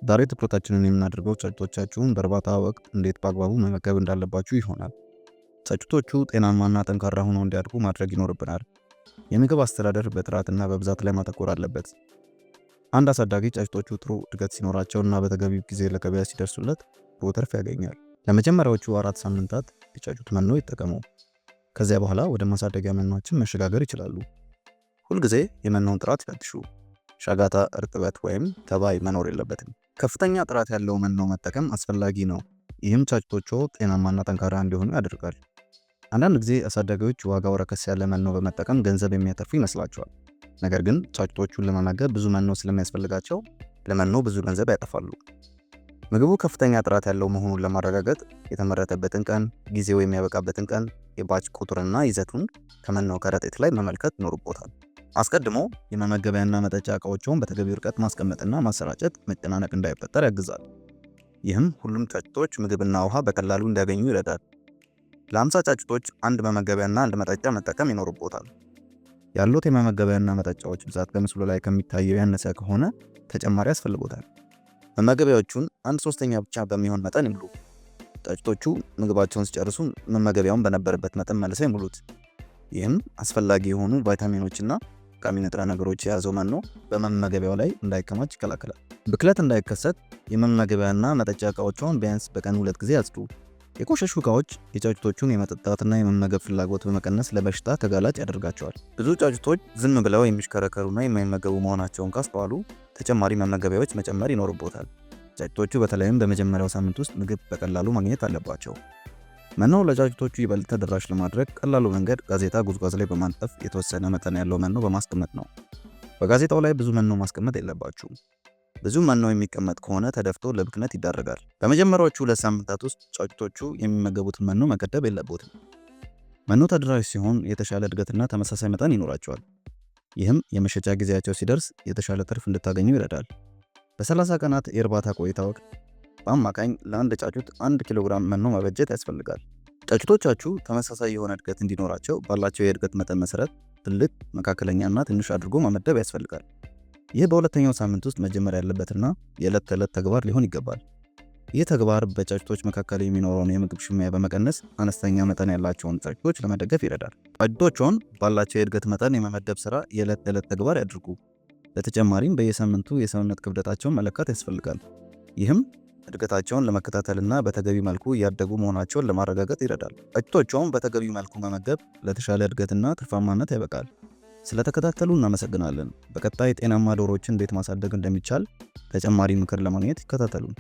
ዛሬ ትኩረታችንን የምናደርገው ጫጩቶቻችሁን በእርባታ ወቅት እንዴት በአግባቡ መመገብ እንዳለባችሁ ይሆናል። ጫጩቶቹ ጤናማና ጠንካራ ሆነው እንዲያድጉ ማድረግ ይኖርብናል። የምግብ አስተዳደር በጥራትና በብዛት ላይ ማተኮር አለበት። አንድ አሳዳጊ ጫጩቶቹ ጥሩ እድገት ሲኖራቸውና በተገቢው ጊዜ ለገበያ ሲደርሱለት ጥሩ ትርፍ ያገኛል። ለመጀመሪያዎቹ 4 ሳምንታት የጫጩት መኖ ይጠቀሙ። ከዚያ በኋላ ወደ ማሳደጊያ መኖችን መሸጋገር ይችላሉ። ሁልጊዜ የመኖውን ጥራት ይፈትሹ። ሻጋታ፣ እርጥበት ወይም ተባይ መኖር የለበትም። ከፍተኛ ጥራት ያለው መኖ መጠቀም አስፈላጊ ነው። ይህም ጫጩቶቹ ጤናማና ጠንካራ እንዲሆኑ ያደርጋል። አንዳንድ ጊዜ አሳዳጊዎች ዋጋው ረከስ ያለ መኖ በመጠቀም ገንዘብ የሚያተርፉ ይመስላቸዋል። ነገር ግን ጫጩቶቹን ለመመገብ ብዙ መኖ ስለሚያስፈልጋቸው ለመኖ ብዙ ገንዘብ ያጠፋሉ። ምግቡ ከፍተኛ ጥራት ያለው መሆኑን ለማረጋገጥ የተመረተበትን ቀን፣ ጊዜው የሚያበቃበትን ቀን፣ የ batch ቁጥርና ይዘቱን ከመኖው ከረጢት ላይ መመልከት ይኖርቦታል። አስቀድሞ የመመገቢያና መጠጫ እቃዎችን በተገቢው ርቀት ማስቀመጥና ማሰራጨት መጨናነቅ እንዳይፈጠር ያግዛል። ይህም ሁሉም ጫጩቶች ምግብና ውሃ በቀላሉ እንዲያገኙ ይረዳል። ለ50 ጫጩቶች አንድ መመገቢያና አንድ መጠጫ መጠቀም ይኖርቦታል። ያሉት የመመገቢያና መጠጫዎች ብዛት በምስሉ ላይ ከሚታየው ያነሰ ከሆነ ተጨማሪ ያስፈልጎታል። መመገቢያዎቹን አንድ ሶስተኛ ብቻ በሚሆን መጠን ይሙሉ። ጫጩቶቹ ምግባቸውን ሲጨርሱ መመገቢያውን በነበረበት መጠን መልሰው ይሙሉት። ይህም አስፈላጊ የሆኑ ቫይታሚኖችና ጠቃሚ ንጥረ ነገሮች የያዘው መኖ በመመገቢያው ላይ እንዳይከማች ይከላከላል። ብክለት እንዳይከሰት የመመገቢያና መጠጫ እቃዎችን ቢያንስ በቀን ሁለት ጊዜ ያጽዱ። የቆሸሹ እቃዎች የጫጩቶቹን የመጠጣትና የመመገብ ፍላጎት በመቀነስ ለበሽታ ተጋላጭ ያደርጋቸዋል። ብዙ ጫጩቶች ዝም ብለው የሚሽከረከሩና የማይመገቡ መሆናቸውን ካስተዋሉ ተጨማሪ መመገቢያዎች መጨመር ይኖርቦታል። ጫጩቶቹ በተለይም በመጀመሪያው ሳምንት ውስጥ ምግብ በቀላሉ ማግኘት አለባቸው። መኖ ለጫጩቶቹ ይበልጥ ተደራሽ ለማድረግ ቀላሉ መንገድ ጋዜጣ ጉዝጓዝ ላይ በማንጠፍ የተወሰነ መጠን ያለው መኖ በማስቀመጥ ነው። በጋዜጣው ላይ ብዙ መኖ ማስቀመጥ የለባችሁም። ብዙ መኖ የሚቀመጥ ከሆነ ተደፍቶ ለብክነት ይዳረጋል። በመጀመሪያዎቹ 2 ሳምንታት ውስጥ ጫጩቶቹ የሚመገቡትን መኖ መገደብ የለብዎትም። መኖ ተደራሽ ሲሆን የተሻለ እድገትና ተመሳሳይ መጠን ይኖራቸዋል። ይህም የመሸጫ ጊዜያቸው ሲደርስ የተሻለ ትርፍ እንድታገኙ ይረዳል። በ30 ቀናት የእርባታ ቆይታ ወቅት በአማካኝ ለአንድ ጫጩት 1 ኪሎ ግራም መኖ መበጀት ያስፈልጋል። ጫጩቶቻችሁ ተመሳሳይ የሆነ እድገት እንዲኖራቸው ባላቸው የእድገት መጠን መሰረት ትልቅ፣ መካከለኛ እና ትንሽ አድርጎ መመደብ ያስፈልጋል። ይህ በሁለተኛው ሳምንት ውስጥ መጀመር ያለበትና የዕለት ተዕለት ተግባር ሊሆን ይገባል። ይህ ተግባር በጫጩቶች መካከል የሚኖረውን የምግብ ሽሚያ በመቀነስ አነስተኛ መጠን ያላቸውን ጫጩቶች ለመደገፍ ይረዳል። ጫጩቶችን ባላቸው የእድገት መጠን የመመደብ ስራ የዕለት ተዕለት ተግባር ያድርጉ። በተጨማሪም በየሳምንቱ የሰውነት ክብደታቸውን መለካት ያስፈልጋል። ይህም እድገታቸውን ለመከታተልና በተገቢ መልኩ እያደጉ መሆናቸውን ለማረጋገጥ ይረዳል። ጫጩቶችን በተገቢ መልኩ መመገብ ለተሻለ እድገትና ትርፋማነት ያበቃል። ስለተከታተሉ እናመሰግናለን። በቀጣይ ጤናማ ዶሮዎችን እንዴት ማሳደግ እንደሚቻል ተጨማሪ ምክር ለማግኘት ይከታተሉን።